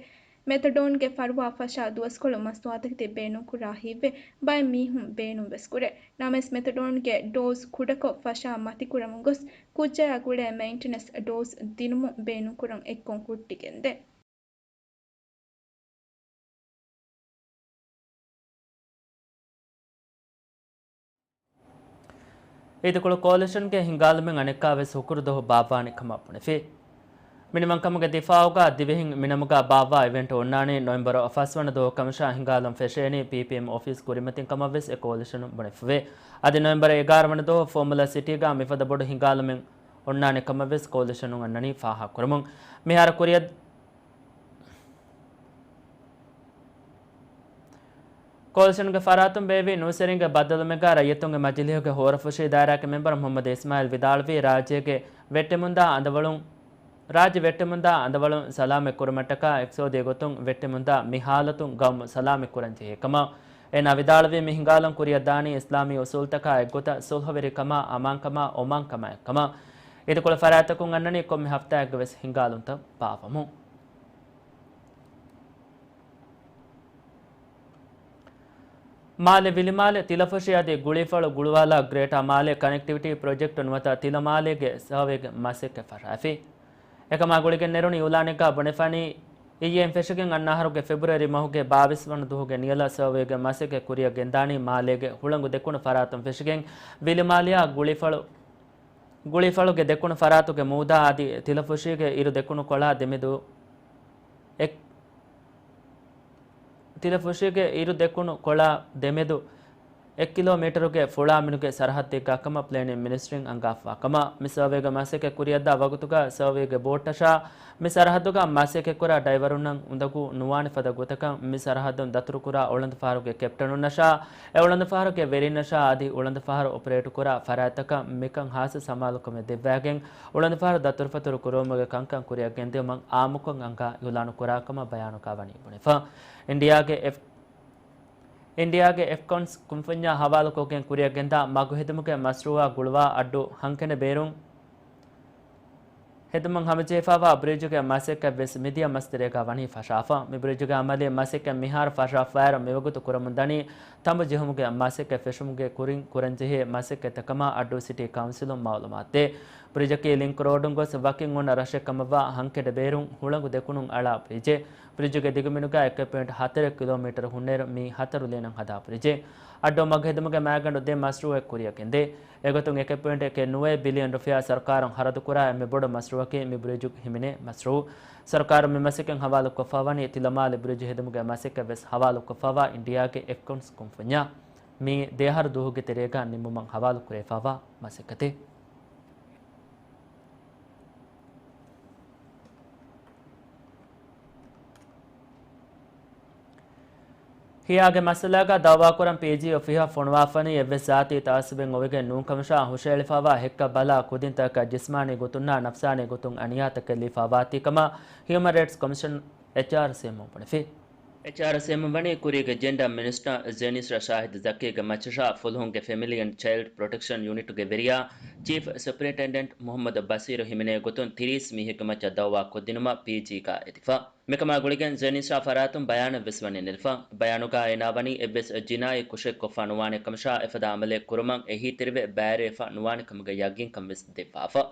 މެތަޑޯންގެ ފަރުވާ ފަށާ ދުވަސްކޮޅު މަސްތުވާތަކެތި ބޭނުންކުރާ ހިތްވެ، ބައެއް މީހުން ބޭނުން ވެސް ކުރޭ. ނަމަވެސް މެތަޑޯންގެ ޑޯޒް ކުޑަކޮށް ފަށާ މަތިކުރަމުން ގޮސް، ކުއްޖާއާ ގުޅޭ މެއިންޓެނަންސް ޑޯޒް ދިނުމުން ބޭނުންކުރަން އެއްކޮށް ހުއްޓިގެންދޭ. އީދަކޮޅު ކޯލިޝަންގެ ހިނގާލުމެއް އަނެއްކާވެސް ހުކުރު ދުވަހު ބާއްވާނެ ކަމަށް ބުނެފި. މިނިވަންކަމުގެ ދިފާއުގާ ދިވެހިން މިނަމުގާ ބާއްވާ އިވެންޓް އޮންނާނީ ނޮވެމްބަރު ފަސްވަނަ ދުވަހު ކަމަށާ ހިނގާލުން ފެށޭނީ ޕީޕީއެމް އޮފީސް ކުރިމަތިން ކަމަށްވެސް އެ ކޯލިޝަނުން ބުނެފަވޭ. އަދި ނޮވެމްބަރު އެގާރަ ވަނަ ދުވަހު ފޯމުލާ ސިޓީގާ މިފަދަ ބޮޑު ހިނގާލުމެއް އޮންނާނެ ކަމަށް ވެސް ކޯލިޝަނުން އަންނަނީ ފާހަގަކުރަމުން. މިހާރު ކުރިއަށް ކޯލިޝަނުގެ ފަރާތުން ބޭއްވި ނޫސްވެރިންގެ ބައްދަލުމެއްގަ ރައްޔިތުންގެ މަޖިލީހުގެ ހޯރަފުށީ ދާއިރާގެ މެމްބަރު މުހައްމަދު އިސްމާއިލް ވިދާޅުވީ، ރާއްޖޭގެ ވެއްޓެމުންދާ އަނދަވަޅުން، ރާއްޖެ ވެއްޓެމުންދާ އަނދަވަޅުން ސަލާމަތް ކުރުމަށްޓަކާ އިޤްތިޞާދީ ގޮތުން ވެއްޓެމުންދާ މި ހާލަތުން ގައުމު ސަލާމަތް ކުރަންޖެހޭ ކަމަށް. އޭނާ ވިދާޅުވީ، މި ހިނގާލުން ކުރިއަށްދާނީ އިސްލާމީ އުސޫލްތަކާ އެއްގޮތަށް ސުލްހަވެރިކަމާ، އަމާންކަމާ، އޮމާންކަމާ އެއްކަމަށް. އިދިކޮޅު ފަރާތްތަކުން އަންނަނީ ކޮންމެ ހަފްތާއެއްގަ ވެސް ހިނގާލުންތައް ބާއްވަމުން. މާލެ ވިލިމާލެ ތިލަފުށި އަދި ގުޅީފަޅު ގުޅުވާލާ ގްރޭޓާ މާލެ ކަނެކްޓިވިޓީ ޕްރޮޖެކްޓު ނުވަތަ ތިލަމާލޭގެ ސަރވޭގެ މަސައްކަތް ފަށާފި. އެކަމާ ގުޅިގެން ނެރުނު އިއުލާނެއްގަ ބުނެފަނީ، އިއްޔެއިން ފެށިގެން އަންނަ އަހަރުގެ ފެބްރުއަރީ މަހުގެ ބާވީސް ވަނަ ދުވަހުގެ ނިޔަލަށް ސަރވޭގެ މަސައްކަތް ކުރިއަށް ގެންދާނީ މާލޭގެ ހުޅަނގު ދެކުނު ފަރާތުން ފެށިގެން ވިލިމާލެއާ ގުޅީފަޅު، ގުޅީފަޅުގެ ދެކުނު ފަރާތުގެ މޫދާ އަދި ތިލަފުށީގެ އިރު ދެކުނު ކޮޅާ ދެމެދު އެއް، ތިލަފުށީގެ އިރު ދެކުނު ކޮޅާ ދެމެދު އެއް ކިލޯމީޓަރުގެ ފުޅާ މިނުގެ ސަރަހައްދެއްގާ ކަމަށް ޕްލޭނިން މިނިސްޓްރީން އަންގާފަވާ ކަމަށް. މި ސަރވޭގެ މަސައްކަތް ކުރިއަށްދާ ވަގުތުގަ ސަރވޭގެ ބޯޓަށާ މި ސަރަހައްދުގަ މަސައްކަތްކުރާ ޑައިވަރުންނަށް އުނދަގޫ ނުވާނެ ފަދަ ގޮތަކަށް މި ސަރަހައްދުން ދަތުރުކުރާ އުޅަނދުފަހަރުގެ ކެޕްޓަނުންނަށާ އެ އުޅަނދުފަހަރުގެ ވެރިންނަށާ އަދި އުޅަނދުފަހަރު އޮޕަރޭޓުކުރާ ފަރާތްތަކަށް މިކަން ހާއްސަ ސަމާލުކަމެއް ދެއްވާގެން އުޅަނދުފަހަރު ދަތުރުފަތުރު ކުރުވުމުގެ ކަންކަން ކުރިއަށް ގެންދިއުމަށް އާއްމުކޮށް އަންގާ އިއުލާނު ކުރާ ކަމަށް ބަޔާނުގަ ވަނީ ބުނެފަ. އިންޑިއާގެ އެފް، އިންޑިއާގެ އެފްކޮންސް ކުންފުންޏާ ހަވާލުކޮށްގެން ކުރިއަށް ގެންދާ މަގު ހެދުމުގެ މަޝްރޫއާ ގުޅުވާ އައްޑޫ ހަންކެނޑެ ބޭރުން ހެދުމަށް ހަމަޖެހިފައިވާ ބްރިޖުގެ މަސައްކަތް ވެސް މިދިޔަ މަސްތެރޭގަ ވަނީ ފަށާފަ. މި ބްރިޖުގެ އަމަލީ މަސައްކަތް މިހާރު ފަށާފައިރު މިވަގުތު ކުރަމުންދަނީ ތަނބު ޖެހުމުގެ މަސައްކަތް ފެށުމުގެ ކުރިން ކުރަންޖެހޭ މަސައްކަތްތައް ކަމަށް އައްޑޫ ސިޓީ ކައުންސިލުން މައުލޫމާތު ދޭ. ބްރިޖަކީ ލިންކް ރޯޑުން ގޮސް ވަކިން އޮންނަ ރަށެއް ކަމަށްވާ ހަންކެޑެ ބޭރުން ހުޅަނގު ދެކުނުން އަޅާ ބްރިޖެއް. ބްރިޖުގެ ދިގުމިނުގަ އެކެއް ޕޮއިންޓް ހަތަރެއް ކިލޯމީޓަރު ހުންނައިރު މީ ހަތަރު ލޭނަށް ހަދާ ބްރިޖެއް. އައްޑޫ މަގު ހެދުމުގެ މައިގަނޑު ދެ މަޝްރޫއެއް ކުރިއަށް ގެންދޭ. އެގޮތުން އެކެއް ޕޮއިންޓް އެކެއް ނުވައެއް ބިލިއަން ރުފިޔާ ސަރުކާރުން ހަރަދުކުރާ އެންމެ ބޮޑު މަޝްރޫއަކީ މި ބްރިޖު ހިމެނޭ މަޝްރޫއު. ސަރުކާރުން މި މަސައްކަތް ހަވާލުކޮށްފައިވަނީ ތިލަމާލެ ބްރިޖު ހެދުމުގެ މަސައްކަތް ވެސް ހަވާލުކޮށްފައިވާ އިންޑިއާގެ އެފްކޮންސް ކުންފުންޏާ. މީ ދެއަހަރު ދުވަހުގެ ތެރޭގަ ނިންމުމަށް ހަވާލުކުރެވިފައިވާ މަސައްކަތެއް. ހިޔާގެ މައްސަލާގަ ދައުވާކުރަން ޕީޖީ އޮފީހަށް ފޮނުވާފަނީ އެއްވެސް ޒާތީ ތައައްސުބެއް އޮވެގެން ނޫން ކަމަށާ ހުށައެޅިފައިވާ ހެއްކަ ބަލާ ކުދިންތަކަށް ޖިސްމާނީ ގޮތުންނާ ނަފްސާނީ ގޮތުން އަނިޔާތަކެއް ލިބިފައިވާތީ ކަމަށް ހިއުމަން ރައިޓްސް ކޮމިޝަން އެޗްއާރްސީއެމުން ބުނެފި. އެޗްއާރްސީއެމުން ވަނީ ކުރީގެ ޖެންޑާ މިނިސްޓަރ ޒެނިސްރާ ޝާހިދު ޒަކީގެ މައްޗަށާ ފުލުހުންގެ ފެމިލީ އެންޑް ޗައިލްޑް ޕްރޮޓެކްޝަން ޔުނިޓުގެ ވެރިޔާ ޗީފް ސުޕްރިންޓެންޑެންޓް މުހައްމަދު ބަސީރު ހިމެނޭ ގޮތުން ތިރީސް މީހެއްގެ މައްޗަށް ދައުވާ ކޮށްދިނުމަށް ޕީޖީގަ އެދިފަ. މިކަމާ ގުޅިގެން ޒެނިސްރާ ފަރާތުން ބަޔާނެއް ވެސް ވަނީ ނެރެފަ. ބަޔާނުގަ އޭނާ ވަނީ އެއްވެސް ޖިނާއީ ކުށެއް ކޮށްފަ ނުވާނެ ކަމަށާ އެފަދަ އަމަލެއް ކުރުމަށް އެހީތެރިވެ ބައިވެރިވެފަ ނުވާނެ ކަމުގެ ޔަގީންކަން ވެސް ދެއްވާފަ.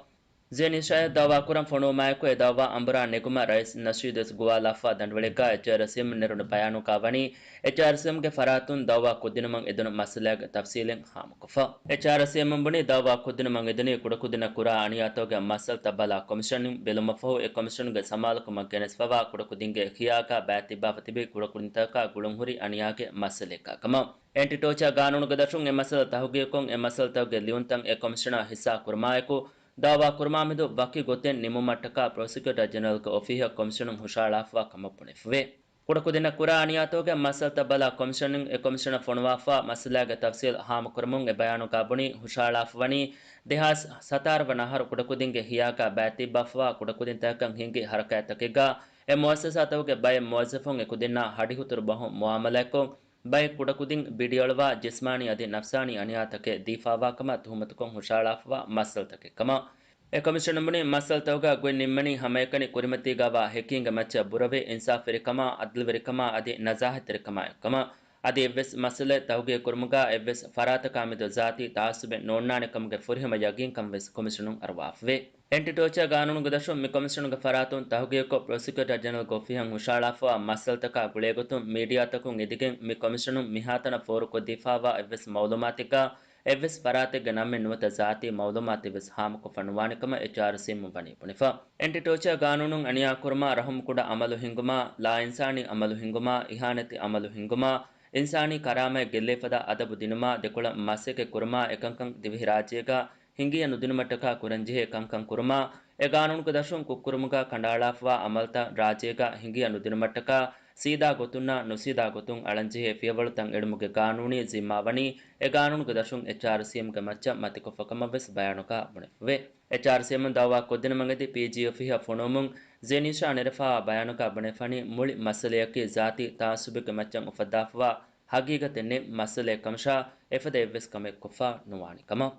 ޒެނިސްރާއަށް ދައުވާކުރަން ފޮނުވުމާއެކު އެ ދައުވާ އަނބުރާ ނެގުމަށް ރައީސް ނަޝީދު ވެސް ގޮވާލާފަ. ދަނޑުވެޅިގަ އެޗްއާރްސީއެމުން ނެރުނު ބަޔާނުގަ ވަނީ އެޗްއާރްސީއެމުގެ ފަރާތުން ދައުވާ ކޮށްދިނުމަށް އެދުނު މައްސަލާގެ ތަފްސީލެއް ހާމަކޮށްފަ. އެޗްއާރްސީއެމުން ބުނީ ދައުވާ ކޮށްދިނުމަށް އެދުނީ ކުޑަކުދިންނަށް ކުރާ އަނިޔާތަކުގެ މައްސަލަތައް ބަލާ ކޮމިޝަނުން ބެލުމަށްފަހު އެ ކޮމިޝަނުގެ ސަމާލުކަމަށް ގެނެސްފަވާ ކުޑަކުދިންގެ ހިޔާގަ ބައިތިއްބާފަ ތިބި ކުޑަކުދިންތަކަކާ ގުޅުންހުރި އަނިޔާގެ މައްސަލައެއްގަ ކަމަށް. އެންޓި ޓޯޗާ ގާނޫނުގެ ދަށުން އެ މައްސަލަ ތަހުގީގުކޮށް، އެ މައްސަލަތަކުގެ ލިޔުންތައް އެ ކޮމިޝަނާ ހިއްސާ ކުރުމާއެކު، ދައުވާ ކުރުމާމެދު ވަކި ގޮތެއް ނިމުމަށްޓަކާ ޕްރޮސިކިއުޓަރ ޖެނެރަލްގެ އޮފީހަށް ކޮމިޝަނުން ހުށަހަޅާފަވާ ކަމަށް ބުނެފަވޭ. ކުޑަކުދިންނަށް ކުރާ އަނިޔާތަކުގެ މައްސަލަތައް ބަލާ ކޮމިޝަނުން އެ ކޮމިޝަނަށް ފޮނުވާފަވާ މައްސަލާގެ ތަފްސީލް ހާމަކުރަމުން އެ ބަޔާނުގަ ބުނީ ހުށަހަޅާފަވަނީ ދެހާސް ސަތާރަ ވަނަ އަހަރު ކުޑަކުދިންގެ ހިޔާގަ ބައިތިއްބާފަވާ ކުޑަކުދިންތަކަކަށް ހިނގި ހަރަކާތްތަކެއްގަ އެ މުއައްސަސާތަކުގެ ބައެއް މުވައްޒަފުން އެކުދިންނާ ހަޑިހުތުރު ބަހުން މުއާމަލާތްކޮށް، ބައެއް ކުޑަކުދިން ބިޑިއަޅުވާ ޖިސްމާނީ އަދި ނަފްސާނީ އަނިޔާތަކެއް ދީފާވާ ކަމަށް ތުހުމަތުކޮށް ހުށަހަޅާފަވާ މައްސަލަތަކެއް ކަމަށް. އެ ކޮމިޝަނުން ބުނީ، މައްސަލަތަކުގަ ގޮތް ނިންމަނީ ހަމައެކަނި ކުރިމަތީގަވާ ހެކީންގެ މައްޗަށް ބުރަވެ، އިންސާފުވެރިކަމާ، އަދުލުވެރިކަމާ އަދި ނަޒާހަތްތެރިކަމާ އެއްކަމަށް. އަދި އެއްވެސް މައްސަލައެއް ތަހުގީގު ކުރުމުގަ އެއްވެސް ފަރާތަކާމެދު ޒާތީ ތައައްސުބެއް ނޯންނާނެ ކަމުގެ ފުރިހަމަ ޔަގީންކަން ވެސް ކޮމިޝަނުން އަރުވާފަވޭ. އެންޓި ޓޯޗާ ގާނޫނުގެ ދަށުން މި ކޮމިޝަނުގެ ފަރާތުން ތަހުގީގުކޮށް، ޕްރޮސިކިއުޓަރ ޖެނެރަލްގެ އޮފީހަށް ހުށަހަޅާފަވާ މައްސަލަތަކާ ގުޅޭގޮތުން މީޑިއާތަކުން އެދިގެން މި ކޮމިޝަނުން މިހާތަނަށް ފޯރުކޮށްދީފައިވާ އެއްވެސް މައުލޫމާތެއްގަ އެއްވެސް ފަރާތެއްގެ ނަމެއް ނުވަތަ ޒާތީ މައުލޫމާތެއް ވެސް ހާމަކޮށްފަ ނުވާނެ ކަމަށް އެޗްއާރްސީއެމުން ވަނީ ބުނެފަ. އެންޓި ޓޯޗާ ގާނޫނުން އަނިޔާކުރުމާ، ރަހުމްކުޑަ އަމަލު ހިންގުމާ، ލާއިންސާނީ އަމަލު ހިންގުމާ، އިހާނެތި އަމަލު ހިންގުމާ، އިންސާނީ ކަރާމަތް ގެއްލޭ ފަދަ އަދަބު ދިނުމާ، ދެކޮޅަށް މަސައްކަތް ކުރުމާ، އެކަންކަން ދިވެހިރާއްޖޭގަ ހިނގިޔަ ނުދިނުމަށްޓަކާ ކުރަންޖެހޭ ކަންކަން ކުރުމާ، އެ ގާނޫނުގެ ދަށުން ކުށްކުރުމުގަ ކަނޑައަޅާފަވާ އަމަލުތައް ރާއްޖޭގަ ހިނގިޔަ ނުދިނުމަށްޓަކާ، ސީދާ ގޮތުންނާ ނުސީދާ ގޮތުން އަޅަންޖެހޭ ފިޔަވަޅުތައް އެޅުމުގެ ގާނޫނީ ޒިންމާ ވަނީ، އެ ގާނޫނުގެ ދަށުން އެޗްއާރްސީއެމްގެ މައްޗަށް މަތިކޮށްފަ ކަމަށްވެސް ބަޔާނުގަ ބުނެފަވޭ. އެޗްއާރްސީއެމުން ދައުވާ ކޮށްދިނުމަށްއެދި ޕީޖީއެފްއަށް ފޮނުވުމުން ޒެނީޝާ ނެރެފަވާ ބަޔާނުގަ ބުނެފަނީ، މުޅި މައްސަލަޔަކީ ޒާތީ ތަޢައްސުބެއްގެ މައްޗަށް އުފައްދާފަވާ ހަގީގަތެއް ނެތް މައްސަލައެއް ކަމަށާ، އެފަދަ އެއްވެސް ކަމެއް ކޮށްފަ ނުވާނެ ކަމަށް.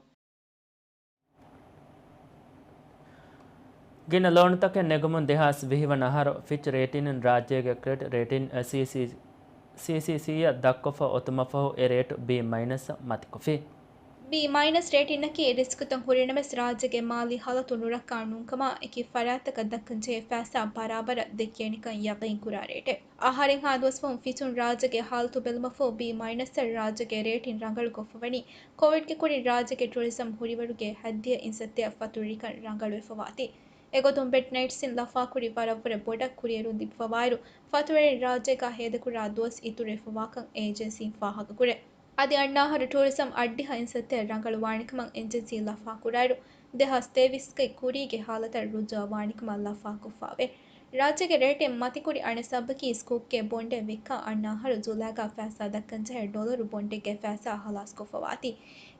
ގިނަ ލޯނުތަކެއް ނެގުމުން ދެހާސް ވިހި ވަނަ އަހަރު ފިޗް ރޭޓިންއިން ރާއްޖޭގެ ކްރެޑިޓް ރޭޓިން، އެ، ސީސީ، ސީސީސީއަށް ދަށްކޮށްފަ އޮތުމަށްފަހު އެ ރޭޓު ބީ މައިނަސްއަށް މަތިކޮށްފި. ބީ މައިނަސް ރޭޓިންއަކީ ރިސްކުތައް ހުރިނަމަވެސް ރާއްޖޭގެ މާލީ ހާލަތު ނުރައްކާ ނޫންކަމާ އެކި ފަރާތްތަކަށް ދައްކަންޖެހޭ ފައިސާ ބަރާބަރަށް ދެއްކޭނެކަން ޔަގީންކުރާ ރޭޓެއް. އަހަރެއްހާ ދުވަސްވަހުން ފިޗުން ރާއްޖޭގެ ހާލަތު ބެލުމަށްފަހު ބީ މައިނަސްއަށް ރާއްޖޭގެ ރޭޓިން ރަނގަޅުކޮށްފަވަނީ، ކޮވިޑްގެ ކުރިން ރާއްޖޭގެ ޓުއަރިޒަމް ހުރިވަރުގެ ހައްދިއަށް އިންސައްތައަށް ފަތުރުވެރިކަން ރަނގަޅުވެފަވާތީ. އެގޮތުން ބެޑް ނައިޓްސްއިން ލަފާކުރި ވަރަށްވުރެ ބޮޑަށް ކުރިއެރުން ލިބިފަވާއިރު، ފަތުރުވެރިން ރާއްޖޭގަ ހޭދަކުރާ ދުވަސް އިތުރުވެފަވާކަން އޭޖެންސީން ފާހަގަކުރޭ. އަދި އަންނަ އަހަރު ޓޫރިޒަމް އަށްޑިހަ އިންސައްތައަށް ރަނގަޅުވާނެކަމަށް އެޖެންސީ ލަފާކުރާއިރު، ދެހާސް ތޭވީސްގެ ކުރީގެ ހާލަތަށް ރުޖޫޢަވާނެކަމަށް ލަފާކޮށްފަވޭ. ރާއްޖޭގެ ރޭޓެއް މަތިކުރި އަނެއް ސަބަބަކީ ސްކޫޕްގެ ބޮންޑެއް ވިއްކާ އަންނަ އަހަރު ޖުލައިގަ ފައިސާ ދައްކަންޖެހޭ ޑޮލަރު ބޮންޑެއްގެ ފައިސާ ހަލާސްކޮށްފަވާތީ.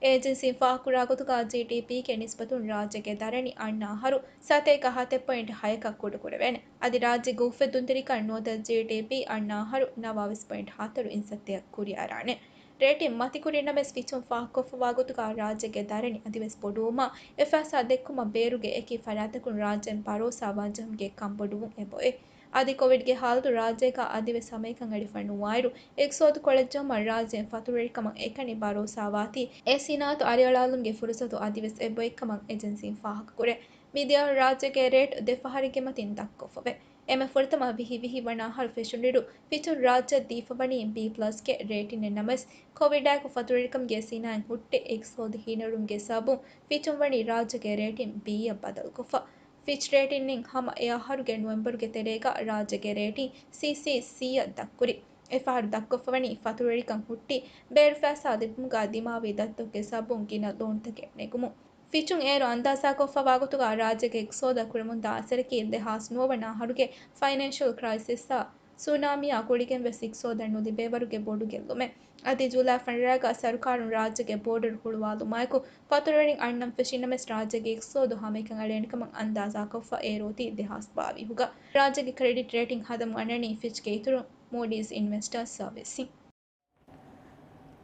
އޭޖެންސީން ފާހަގަކުރާ ގޮތުގަ ޖީޑީޕީގެ ނިސްބަތުން ރާއްޖޭގެ ދަރަނި އަންނަ އަހަރު ސަތޭކަ ހަތެއް ޕޮއިންޓް ހަޔަކަށް ކުޑަކުރެވޭނެ. އަދި ރާއްޖޭގެ އުފެއްދުންތެރިކަން ނުވަތަ ޖީޑީޕީ އަންނަ އަހަރު ނަވާވީސް ޕޮއިންޓް ހަތަރު އިންސައްތައަށް ކުރިއަރާނެ. ރޭޓިން މަތިކުރިނަމަވެސް ފިޗުން ފާހަގަކޮށްފަވާ ގޮތުގަ ރާއްޖޭގެ ދަރަނި އަދިވެސް ބޮޑުވުމާ، އެ ފައިސާ ދެއްކުމަށް ބޭރުގެ އެކި ފަރާތްތަކުން ރާއްޖޭން ބަރޯސާ ވާންޖެހުމުގެ ކަންބޮޑުވުން އެބައޮތް. އަދި ކޮވިޑްގެ ހާލަތު ރާއްޖޭގަ އަދިވެސް ހަމައެކަން އެޅިފަ ނުވާއިރު، އިގްތިސޯދު ކޮޅަށްޖެހުމަށް ރާއްޖޭން ފަތުރުވެރިކަމަށް އެކަނި ބަރޯސާވާތީ، އެ ސިނާއަތު އަރިއަޅާލުމުގެ ފުރުސަތު އަދިވެސް އެބައޮތްކަމަށް އެޖެންސީން ފާހަގަކުރޭ. މިދިޔަ ރާއްޖޭގެ ރޭޓް ދެ ފަހަރެއްގެ މަތިން ދަށްކޮށްފަވޭ. އެންމެ ފުރަތަމަ ވިހި ވިހި ވަނަ އަހަރު ފެށުނުއިރު، ފިޗުން ރާއްޖެއަށް ދީފަވަނީ ބީ ޕްލަސްގެ ރޭޓިންއެއް ނަމަވެސް، ކޮވިޑާއެކު ފަތުރުވެރިކަމުގެ ސިނާއަތް ހުއްޓި އިގްތިސޯދު ހީނަރުވުމުގެ ސަބަބުން ފިޗުން ވަނީ ރާއްޖޭގެ ރޭޓިން ބީއަށް ބަދަލުކޮށްފަ. ފިޗް ރޭޓިންއިން ހަމަ އެ އަހަރުގެ ނޮވެމްބަރުގެ ތެރޭގަ ރާއްޖޭގެ ރޭޓިން ސީސީސީއަށް ދަށްކުރި. އެފަހަރު ދަށްކޮށްފަވަނީ ފަތުރުވެރިކަން ހުއްޓި، ބޭރު ފައިސާ ލިބުމުގަ ދިމާވި ދަތުތަކުގެ ސަބަބުން ގިނަ ލޯނުތަކެއް ނެގުމުން. ފިޗުން އޭރު އަންދާޒާކޮށްފަވާ ގޮތުގަ ރާއްޖޭގެ އިގްތިސޯދަށް ކުރަމުންދާ އަސަރަކީ ދެހާސް ނުވަ ވަނަ އަހަރުގެ ފައިނޭންޝަލް ކްރައިސިސްއާ ސުނާމީއާ ގުޅިގެންވެސް އިގްތިސޯދަށް ނުލިބޭވަރުގެ ބޮޑު ގެއްލުމެއް. އަދި ޖޫލައި ފަނަރައިގަ ސަރުކާރުން ރާއްޖޭގެ ބޯޑަރު ހުޅުވާލުމާއެކު، ފަތުރުވެރިން އަންނަން ފެށިނަމަވެސް ރާއްޖޭގެ އިގްތިސޯދު ހަމައެކަނި އަޅޭނެކަމަށް އަންދާޒާކޮށްފަ އޭރު އޮތީ ދެހާސް ބާވީހުގަ. ރާއްޖޭގެ ކްރެޑިޓް ރޭޓިން ހަދަމުން އަންނަނީ ފިޗްގެ އިތުރުން މޫޑީސް އިންވެސްޓާ ސަރވިސްއިން.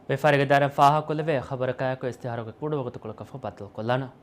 ވިޔަފާރިގެ ދާއިރާއިން ފާހަގަކޮށްލެވޭ ޚަބަރަކާއެކު އިޝްތިހާރުގެ ކުޑަވަގުތުކޮޅަކަށްފަހު ބައްދަލުކޮށްލާނަން.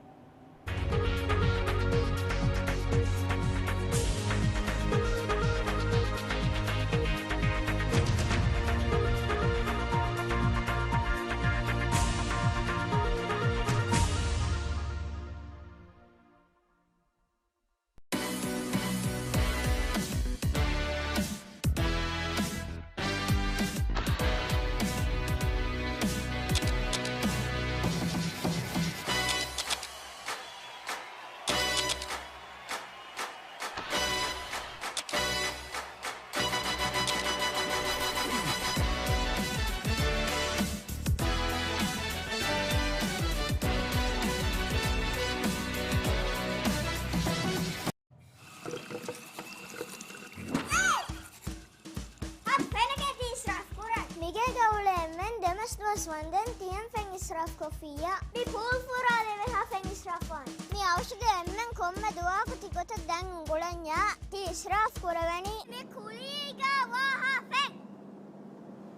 އަދި ފެނަކޭ ތި އިސްރާފް ކުރަން. މިގޭގަ އުޅޭ އެންމެން ދެމަސް ދުވަސް ވަންދެން ތިޔަން ފެން އިސްރާފް ކޮށްފިއްޔާ. މި ޕޫލް ފުރާލެވޭހާ ފެން އިސްރާފް ވާން. މި އަވަށުގެ އެންމެން ކޮންމެ ދުވަހަކު ތި ގޮތަށް ދަން އުނގުޅަންޏާ ތި އިސްރާފް ކުރެވެނީ. މި ކުލީގަ ވާހާ ފެން.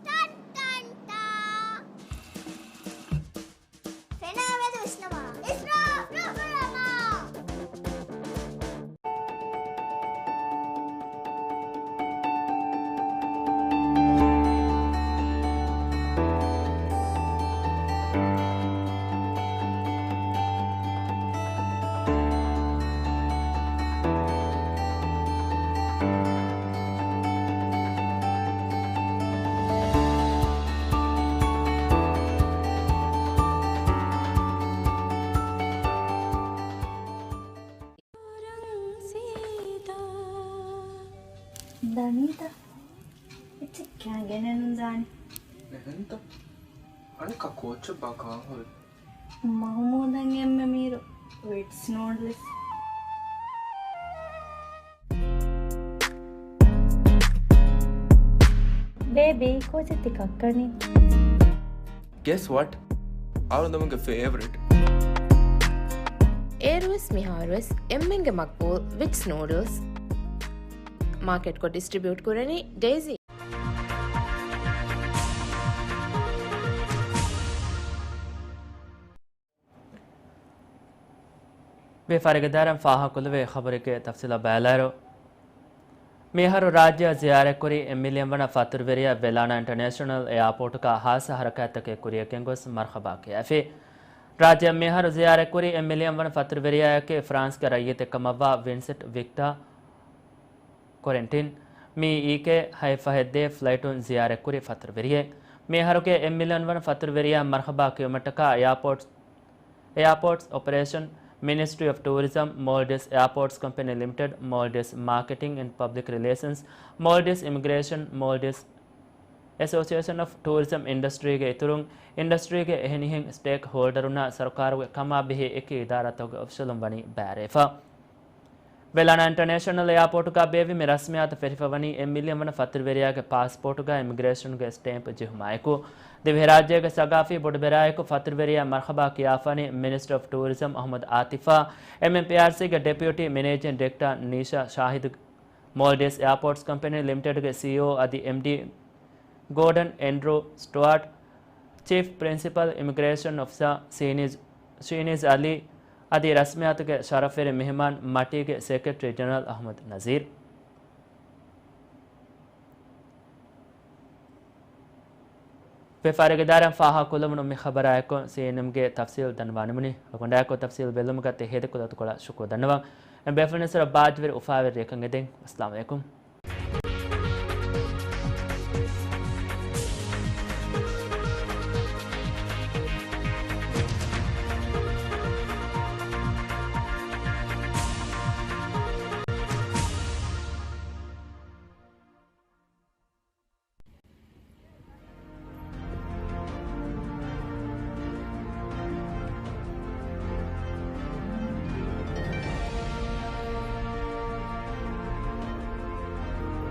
ޓަން ޓަން ޓާ. ފެނާ މެދު ވިސްނަމާ. އިސްރާފް ނުކުރަމާ. ދަނީތަ؟ އެއްޗެއް ކާ ގެނެއް ނުދާނެ. އެހެންތަ؟ އަނެއްކާ ކޯއްޗެއްބާ ކާން ހުރީ؟ މަހުމޫދަށް އެންމެ މީރު ވިޓްސް ނޫޑްލްސް. ބޭބީ، ކޯޗެއް ތި ކައްކަނީ؟ Guess what? އަޅުގަނޑުމެންގެ ފޭވަރިޓް. އޭރުވެސް މިހާރުވެސް އެންމެންގެ މަގްބޫލް ވިޓްސް ނޫޑްލްސް. މާކެޓްކޮށް ޑިސްޓްރިބިއުޓް ކުރަނީ ޑެއިސީ. ވިޔަފާރިގެ ދާއިރާއިން ފާހަގަކުރެވޭ ޚަބަރެއްގެ ތަފްސީލަށް ބައިލާއިރު، މިއަހަރު ރާއްޖެއަށް ޒިޔާރަތްކުރި އެއް މިލިއަން ވަނަ ފަތުރުވެރިޔާ ވެލާނާ އިންޓަރނޭޝަނަލް އެއާޕޯޓުގަ ހާއްސަ ހަރަކާތްތަކެއް ކުރިޔަށް ގެންގޮސް މަރްޙަބާ ކިޔާފި. ރާއްޖެއަށް މިއަހަރު ޒިޔާރަތްކުރި އެއް މިލިއަން ވަނަ ފަތުރުވެރިޔާއެކޭ ފްރާންސްގެ ރައްޔިތެއް ކަމަށްވާ ވިންސެންޓް ވިކްޓާ ކޮރެންޓިން މި އީކޭ ހައެއް ފަހެއްދޭ ފްލައިޓުން ޒިޔާރަތްކުރި ފަތުރުވެރިއެއް. މިއަހަރުގެ އެއް މިލިއަން ވަނަ ފަތުރުވެރިޔާ މަރްޙަބާ ކިޔުމަށްޓަކާ އެއާޕޯޓްސް، އެއާޕޯޓްސް އޮޕަރޭޝަން، މިނިސްޓްރީ އޮފް ޓޫރިޒަމް، މޯލްޑިވްސް އެއާޕޯޓްސް ކަމްޕެނީ ލިމިޓެޑް، މޯލްޑިވްސް މާކެޓިން އެންޑް ޕަބްލިކް ރިލޭޝަންސް، މޯލްޑިވްސް އިމިގްރޭޝަން، މޯލްޑިވްސް އެސޯސިއޭޝަން އޮފް ޓޫރިޒަމް އިންޑަސްޓްރީގެ އިތުރުން، އިންޑަސްޓްރީގެ އެހެނިހެން ސްޓޭކް ހޯލްޑަރުންނާ ސަރުކާރުގެ ކަމާ ބެހޭ އެކި އިދާރާތަކުގެ އޮފިޝަލުން ވަނީ ބައިވެރިވެފަ. ވެލާނާ އިންޓަރނޭޝަނަލް އެއާޕޯޓުގަ ބޭއްވި މި ރަސްމިއްޔާތު ފެށިފަވަނީ އެއް މިލިއަން ވަނަ ފަތުރުވެރިޔާގެ ޕާސްޕޯޓުގަ އިމިގްރޭޝަންގެ ސްޓޭމްޕް ޖެހުމާއެކު، ދިވެހިރާއްޖޭގެ ސަގާފީ ބޮޑުބެރާއެކު ފަތުރުވެރިޔާ މަރްޙަބާ ކިޔާފަވަނީ މިނިސްޓަރ އޮފް ޓޫރިޒަމް އަޙްމަދު އާތިފާ، އެމްއެމްޕީއާރްސީގެ ޑެޕިއުޓީ މެނޭޖިން ޑިރެކްޓަރ ނީޝާ ޝާހިދު، މޯލްޑިވްސް އެއާޕޯޓްސް ކަމްޕެނީ ލިމިޓެޑްގެ ސީއީއޯ އަދި އެމްޑީ ގޯޑަން އެންޑްރޫ ސްޓުއާޓް، ޗީފް ޕްރިންސިޕަލް އިމިގްރޭޝަން އޮފިސާ ސީނީޒް، ޝީނީޒް އަލީ އަދި ރަސްމިއްޔާތުގެ ޝަރަފްވެރި މެހެމާން މަޓީގެ ސެކްރެޓަރީ ޖެނެރަލް އަޙްމަދު ނަޒީރް. ވިޔަފާރިގެ ދާއިރާއިން ފާހަގަކުރެވުނު މި ޚަބަރާއެކު ސީއެންއެމްގެ ތަފްސީލް ދަންނަވާނެމުނީ. އަޅުގަނޑާއެކު ތަފްސީލް ބެލުމުގަ ތި ހޭދަކުރި އަތުކޮޅަށް ޝުކުރު ދަންނަވަން. އެން ބޭފުޅުންނަށް ބާއްޖަވެރި އުފާވެރި ރެއަކަށް އެދެން. އައްސަލާމު ޢަލައިކުމް.